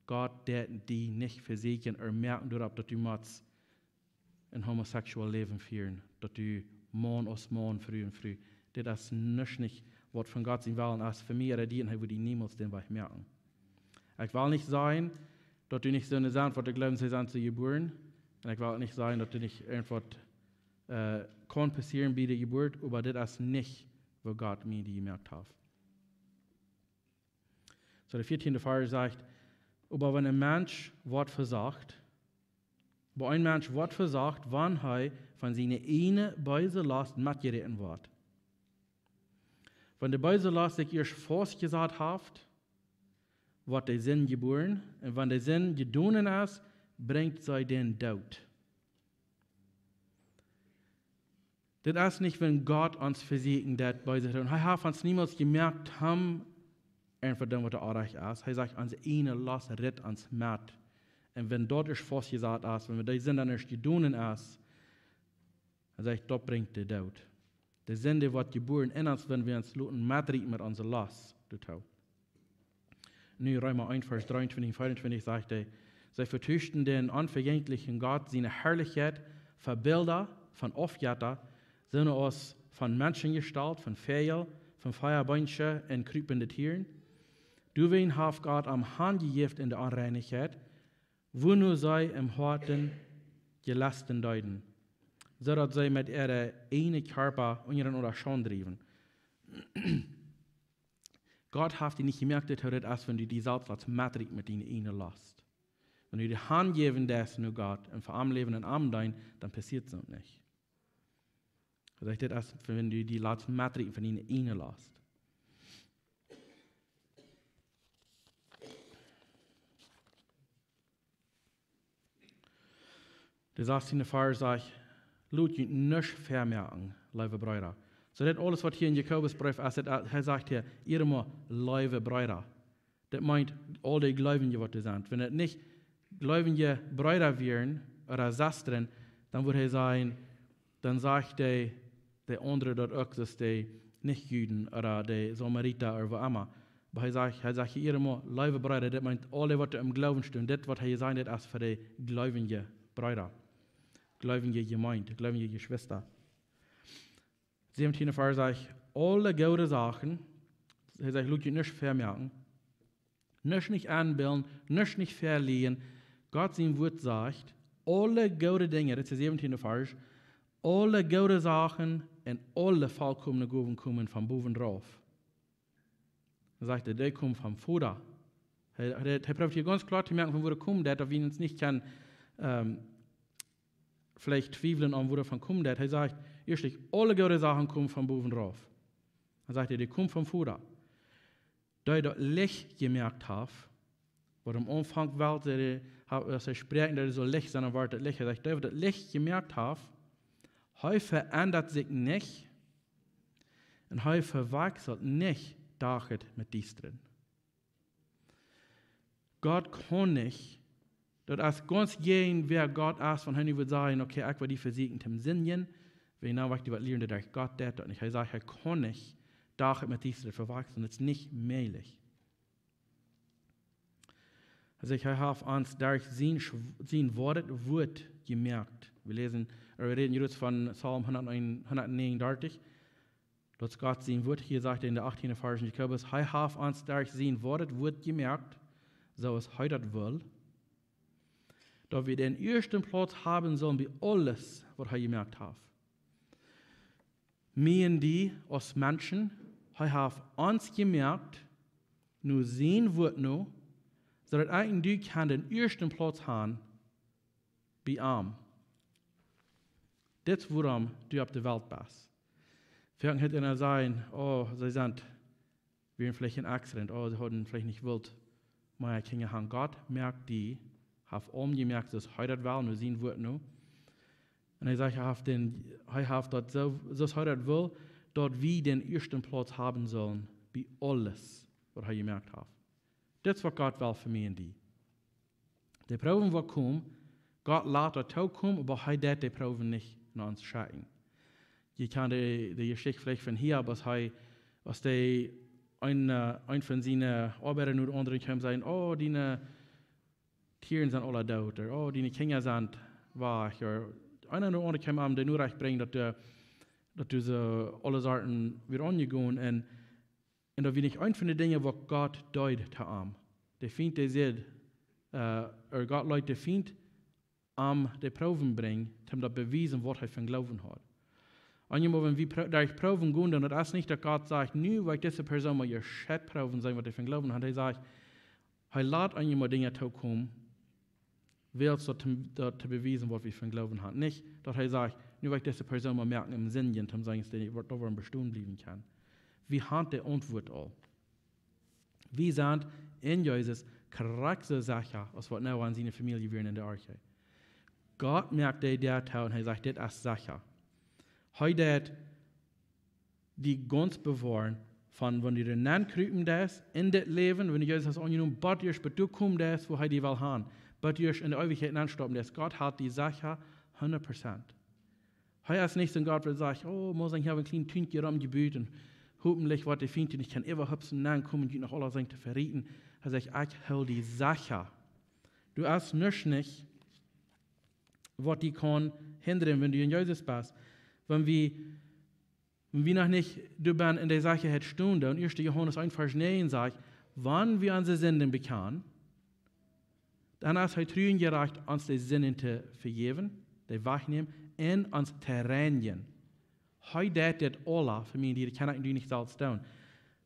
Gott deit die nich vesieekjen, ermoaken doaropp, daut du motst een homosexual Läwen fieren, daut du Maun aus Maun, Fru aus Fru. Dit es nuscht nich, waut von Gott sien Wellen es fa mie ooda die, un hee woat die niemols dän Wajch moaken. Ekj well nich sajen, daut du nich soone sent, waut du jleefst, see sent soo jebuaren. Un ekj well nich sajen, daut du nich irjentwaut, äh, kaun passieren bie de Jeburt, oba dit es nich, woo Gott mie die jemoakt haft. Soo, de vieetieende Varsch sajcht: "Oba wan een Mensch woat vesocht, wan een Mensch woat vesocht, wan hee von siene eene beese Lost metjeräten woat. Wan de beese Lost sikj ieescht faustjesat haft, woat de Sind jebuaren, un wan de Sind jedonen es, brinjt see dän Doot." Dit es nich, wan Gott ons vesieekjen deit, beese to doonen. Hee haft ons niemols jemoakt, om irjentwaut to doonen, waut orrajcht es. Hee sajcht, onse eene Lost rädt ons met. Un wan daut ieescht faustjesat es, wan wie dee Sind dan ieescht jedonen es, hee sajcht, daut brinjt de Doot. De Sind, dee woat jebuaren en ons, wan wie ons loten metrieten met onse Lost doatoo. Nu Reema eent, Varsch dreeuntwintich un veeauntwintich sajcht hee: "See vetuschten dän onvejänkjlichen Gott siene Harlichkjeit fa Bilda von Aufjetta, soone aus von Menschen jestalt, von Väajel, von Veabeenje un kjriepende Tieren. Doawäajen haft Gott am hanjejäft en de Onreinichkjeit, wuano see em Hoaten jelesten deeden, soo daut see met äare eene Kjarpa unjarenaunda Schaund driewen." Gott haft die nich jemoakt, daut hee daut es, wan du die selfst latst metrieten met diene eene Lost. Wan du die hanjäwen deist no Gott un fa am läwen un am deenen, dan passieet soont nich. Hee sajcht, daut es, wan du die latst metrieten von diene eene Lost. De sastieende Varsch sajcht: "Lot junt nuscht väamoaken, leewe Breeda." Soo, dit aules, waut hia en Jakobus Breef es, dit, äh, hee sajcht hia, "Iea mau, leewe Breeda." Daut meent aul dee Jleewje, waut doa sent. Wan daut nich Jleewje Breeda wieren, ooda Sestren, dan wudd hee sajen, dan sajcht hee, de aundre daut uk, daut dee nich Juden ooda de Samarita ooda woo emma. Oba hee sajcht, hee sajcht hia mau, leewe Breeda, daut meent aule, waut em Gloowen stonen. Dit, waut hee jesajcht haft, es fa de jleewje Breeda, jleewje Jemeent, jleewje Jeschwista. Säwentieende Varsch sajcht, aule goode Sachen, hee sajcht, lot junt nuscht väamoaken, nuscht nich enbillen, nuscht nich velieejen. Gott sien Wort sajcht, aule goode Dinja, dit es de säwentieende Varsch, aule goode Sachen un aule volkomne Gowen komen von bowen rauf. Dan sajcht hee, dee komen vom Voda. Hee, hee, hee prooft hia gaunz kloa to moaken, von wua dee komen, daut wie ons nich kjennen, ähm, veleicht twiewlen aun, wua dee von komen, daut hee sajcht, ieeschtlich, aule goode Sachen komen von bowen rauf. Dan sajcht hee, dee komen vom Voda. Dee daut Licht jemoakt haft, waut aum Aunfank wia, dee, ha-, aus hee sprakjt, daut et sull Licht sennen, dan wort et Licht. Hee sajcht, dee waut daut Licht jemoakt haft, hee veendat sikj nich un hee vewakjselt nich Dach met Diestren. Gott kaun nich, daut es gaunz jäajen wäa Gott es, wan hee nu wudd sajen, okay, ekj well die vesieekjen toom sindjen, wan dan wudd ekj die waut lieren, daut Gott deit daut nich. Hee sajcht, hee kaun nich Dach met Diestren vewakjslen, daut es nich mäajlich. Hee sajcht, hee haft ons derch sien Schw-, sien Wort, Wort jemoakt. Wie läsen, äh, wie räden hia von Psalm hundat een, hundatnäajenundartich. Daut es Gott sien Wort, hia sajcht hee en de achtieende Varsch en Jakobus, hee haft ons derch sien Wort, Wort jemoakt, soo aus hee daut well, daut wie dän ieeschten Plauz haben sullen bie aules, waut hee jemoakt haft. Mie un die aus Menschen, hee haft ons jemoakt, no sien Wort no, Soo daut ekj un du kjennen dän ieeschten Plauz haben bie am. Dit es wuarom du opp de Welt best. Veleicht hieet eena sajen: "Oh, see sent, wieren veleicht en Accident. Oh, see hauden veleicht nich wult mea Kjinja haben." Gott moakt die, haft aunjemoakt, soo aus hee daut well, no sien Wuat no. Un hee sajcht, hee haft dän, hee haft daut soo, soo aus hee daut well, daut wie dän ieeschten Plauz haben sellen bie aules, waut hee jemoakt haft. Dit es waut Gott well fa mie un die. De Proowen waut komen, Gott lat daut tookomen, oba hee deit de Proowen nich no ons schekjen. Jie kjanen de, de Jeschicht veleicht von Hiob, aus hee, aus dee een, äh, een von siene Oabeida no dän aundren kjeem un säd: "Oh, diene Tieren sent aula doot," ooda: "Oh, diene Kjinja sent wajch," ooda eena no dän aundren kjeem am de Norecht brinjen, daut de, daut dise aule Sachen wieren aunjegonen. Un, un daut wia nich eent von de Dinja waut Gott deed to am. De Fient, dee säd, äh, ooda Gott leet de Fient am de Proowen brinjen, om daut bewiesen, waut hee von Gloowen haud. Eenjemol, wan wie pro-, derch Proowen gonen, dan es daut nich daut Gott sajcht: "Nu well ekj dise Persoon mol jescheit proowen, seenen waut dee von Gloowen haft." Hee sajcht, hee lat eenjemol Dinja tookomen, wiels daut, daut to bewiesen, waut wie von Gloowen haben. Nich daut hee sajcht: "Nu well ekj dise Persoon mol moaken om sindjen, om seenen, daut dee woat doa woaren bestonen bliewen kjennen." Wie haben de Auntwuat aul. Wie sent en Jesus krakjt soo secha aus waut Noah un siene Famielje wieren en de Arche. Gott moakt de Däa too un hee sajcht: "Dit es secha." Hee deit die gaunz bewoaren von wan du doa nenn krupen deist en dit Läwen, wan du Jesus hast aunjenomen, bat du, bat du komen deist, wua hee die well haben, bat du en de Eewichkjeit nenn stoppen deist. Gott helt die secha, hundat Prozent. Hee es nich soon Gott, waut sajcht: "Oh, mol seenen, ekj hab een kjlien Tunkje romjebut un hopentlich woat de Fient nich kjennen äwahupsen nenn komen un die noch aula sennen to verieten." Hee sajcht: "Ekj hool die secha. Doa es nuscht nich, waut die kaun hindren, wan du en Jesus best." Wan wie, wan wie noch nich doa benn en de Sechaheit stonen, dan ieeschte Johanes eent Varsch näajen sajcht: "Wan wie onse Sinden bekjanen, dan es hee tru un jerajcht, ons de Sinden to vejäwen, dee wajchnämen un ons to reinjen." Hee deit dit aula fa mie un die, daut kaun ekj un du nich selfst doonen.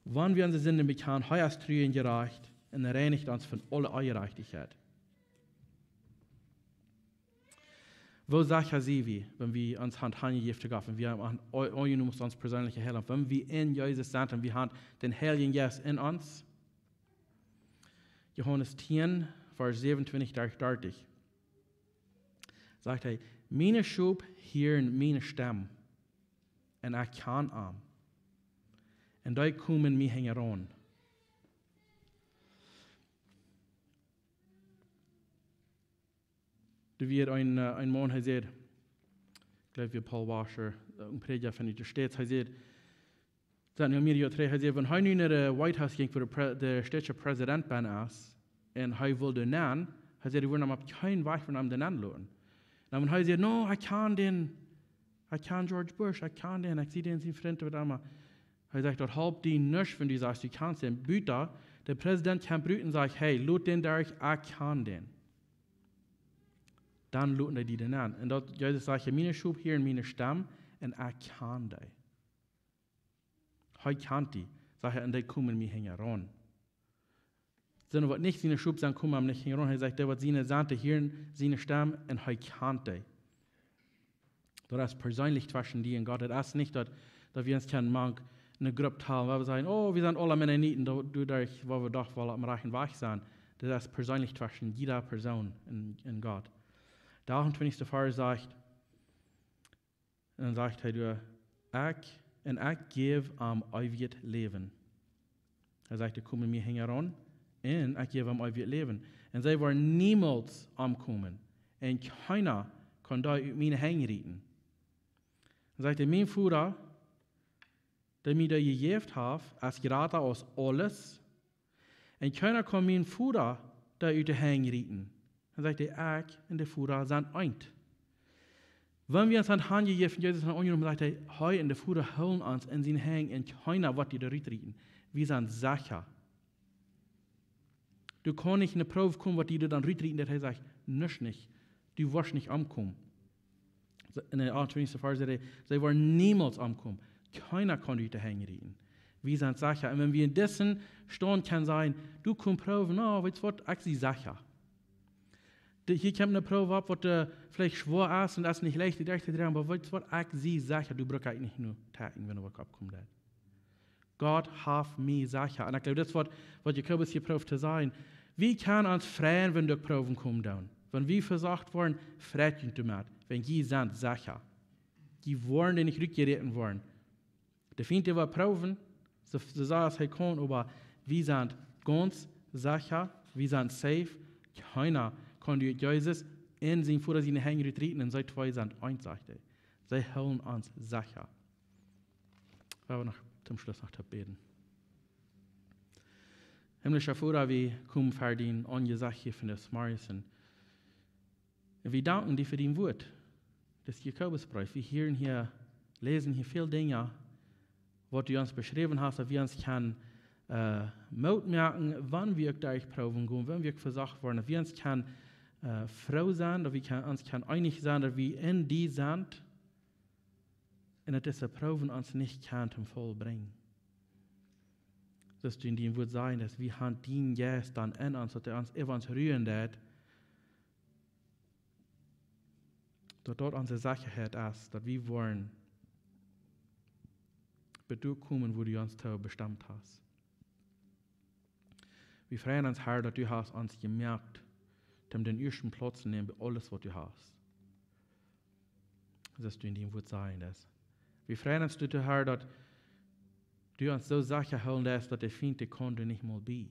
Wan wie onse Sinden bekjanen, hee es tru un jerajcht un reinicht ons von aule Onjerajchtichkjeit. Woo secha sent wie, wan wie ons haben hanjejäft to Gott, wan wie haben aun-, aunjenomen ons persenelje Heilaunt, wan wie en Jesus sent un wie haben dän Heiljen Jeist en ons? Johanes tieen, Varsch säwenuntwintich derch dartich, sajcht hee: "Miene Schop hieren miene Stemm, un ekj kjan an, un dee komen mie hinjaraun." Doa wia een, äh, een Maun, hee säd, ekj jleew, wia Paul Washer, äh, een Prädja von de States, hee säd, sent nu mea Joa trigj, hee säd, wan hee nu no de White House jinkj, wua de Pre-, de States President bennen es, un hee wull doa nenn, hee säd, dee wudden am opp kjeen Wajch wudden am doa nenn loten. Un wan hee säd: "No, ekj kjan dän, ekj kjan George Bush, ekj kjan dän, ekj sie dän sien Frint, waut emma." Hee sajcht: "Daut halpt die nuscht, wan du sajchst, du kjanst dän. Buta, de President kjemt rut un sajcht: 'Hey, lot dän derch, ekj kjan dän.'" Dan loten dee die doa nenn. Un daut Jesus sajcht: "Miene Schop hieren miene Stemm, un ekj kjan dee." Hee kjant die, sajcht hee, un dee komen mie hinjaraun. Sent waut nich siene Schop sent, komen am nich hinjaraun. Hee sajcht, dee waut siene sent, dee hieren siene Stemm un hee kjant dee. Daut es perseenlich tweschen die un Gott. Daut es nich daut, daut wie ons kjennen mank ne Grupp talen, wua wie sajen: "Oh, wie sent aula Mennoniten, doa, doa, doa, wua wie doch woll opp dän rajchten Wajch sent." Daut es perseenlich tweschen jieda Persoon un, un Gott. De achtuntwintichste Varsch sajcht, un dan sajcht hee doa: "Ekj, un ekj jäw am eewjet Läwen." Hee sajcht: "Dee komen mie hinjaraun, un ekj jäw am eewjet Läwen. Un see woaren niemols omkomen, un kjeena kaun dee ut miene Henj rieten." Dan sajcht hee: "Mien Voda, dee mie dee jejäft haft, es jrata aus aules. Un kjeena kaun mien Voda dee ut de Henj rieten." Dan sajcht hee: "Ekj un de Voda sent eent." Wan wie ons haben hanjejäft, Jesus haben aunjenomen, sajcht hee, hee un de Voda hoolen ons en siene Henj un kjeena woat die doa rut rieten. Wie sent secha. Doa kaun nich ne Proow komen, waut die doa dan rut rieten, daut hee sajcht: "Nuscht nich. Du woascht nich omkomen." En de achtuntwintichste Varsch sajcht hee: "See woaren niemols omkomen. Kjeena kaun die ut de Henj rieten." Wie sent secha. Un wan wie en disen Staund kjennen sajen, du kaust proowen, na, weetst waut, ekj sie secha. Hia kjemt eene Proow opp, waut veleicht schwoa es un daut es nich leicht, die derch to droagen, oba weetst waut, ekj sie secha, du bruckst nich no tieekjen, wan waut oppkomen deit. Gott haft mie secha. Un ekj jleew, daut es waut, waut Jakobus hia prooft to sajen. Wie kjennen ons freien, wan doa Proowen komen doonen. Wan wie vesocht woaren, freit junt doamet, wan jie sent secha. Jie woaren doa nich rutjeräten woaren. De Fient woat proowen, soo, soo sea aus hee kaun, oba wie sent gaunz secha, wie sent safe. Kjeena kaun derch Jesus en sienen Voda siene Henj rutrieten un see twee sent eent, sajcht hee. See hoolen ons secha. Wie haben noch toom Schluss noch to bäden. Himmlischa Voda, wie komen ver dien Aunjesecht hia vondoag zemorjes. Un wie danken die fa dien Wuat. Daut es Jakobus Breef. Wie hieren hia, läsen hia väl Dinja, waut du ons beschräwen hast, daut wie ons kjennen, äh, Moot moaken, wan wie uk derch Proowen gonen, wan wie uk vesocht woaren, daut wie ons kjennen, äh, froo sennen, daut wie kjennen, ons kjennen eenich sennen, daut wie en die sent. Un daut dise Proowen ons nich kjennen toom Faul brinjen. Soo aus du en dien Wuat sajchst, daut wie haben dien Jeist dan en ons, daut hee ons äwa ons ruen deit, daut daut onse Sechaheit es, daut wie woaren bat doa komen, wua du ons to bestemt hast. Wie freien ons, Herr, daut du hast ons jemoakt, om dän ieeschten Plauz to nämen bie aules, waut du hast. Soo aus du en dien Wuat sajchst. Wie freien ons doatoo, Herr, daut du ons soo secha hoolen deist, daut de Fient, dee kaun doa nich mol bie.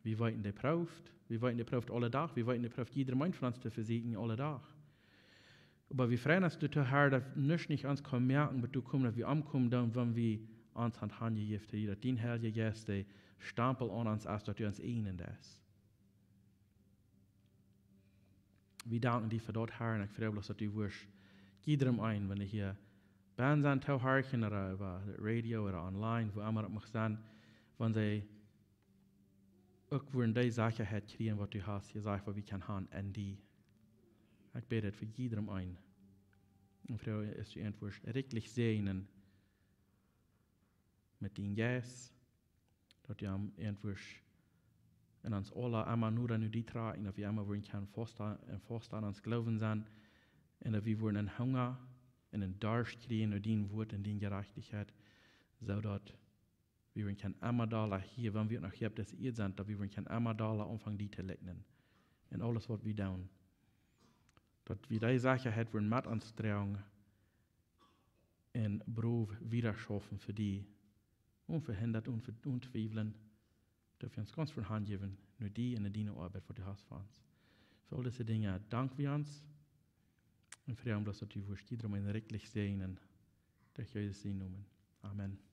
Wie weeten, dee prooft. Wie weeten, dee prooft aule Dach. Wie weeten, dee prooft jieda eenen von ons to vesieekjen aule Dach. Oba wie freien ons doatoo, Herr, daut nuscht nich ons kaun moaken, bat doa komen, daut wie omkomen doonen, wan wie ons haben hanjejäft, Herr, daut dien Heilja Jeist de Stampel aun ons es, daut du ons eejnen deist. Wie danken die fa daut, Herr, un ekj froag bloos, daut du wurscht jiedrem eenen, wan dee hia bennen sent, toohorchen, ooda äwa Radio ooda online, wua emma daut mucht sennen, wan see uk wudden dee Sechaheit kjrieen, waut du hast jesajcht, waut wie kjennen haben en die. Ekj bäd daut fa jiedrem eenen. Un froag, daut du an wurscht rikjlich säajnen met dienen Jeist, daut du an wurscht en ons aula emma noda no die trakjen, daut wie emma wudden kjennen fausta un fausta en ons Gloowen sennen, un daut wie wudden eenen Hunga un eenen Darscht kjrieen no dien Wuat un diene Jerajchtichkjeit, soo daut wie wudden kjennen emma dolla hia, wan wie noch hia opp dise Ieed sent, daut wie wudden kjennen emma dolla aunfangen die to likjnen. En aules, waut wie doonen. Daut wie dee Sechaheit wudden met ons droagen un brow wieda schaufen fa die, onvehindat, onve-, ontwiewlen, daut wie ons gaunz von Haunt jäwen, no die un no diene Oabeit, waut du hast fa ons. Fa aul dise Dinja dank wie ons un froagen bloos, daut du wurscht jiedrem eenen rikjlich säajnen, derch Jesus sienen Nomen. Amen.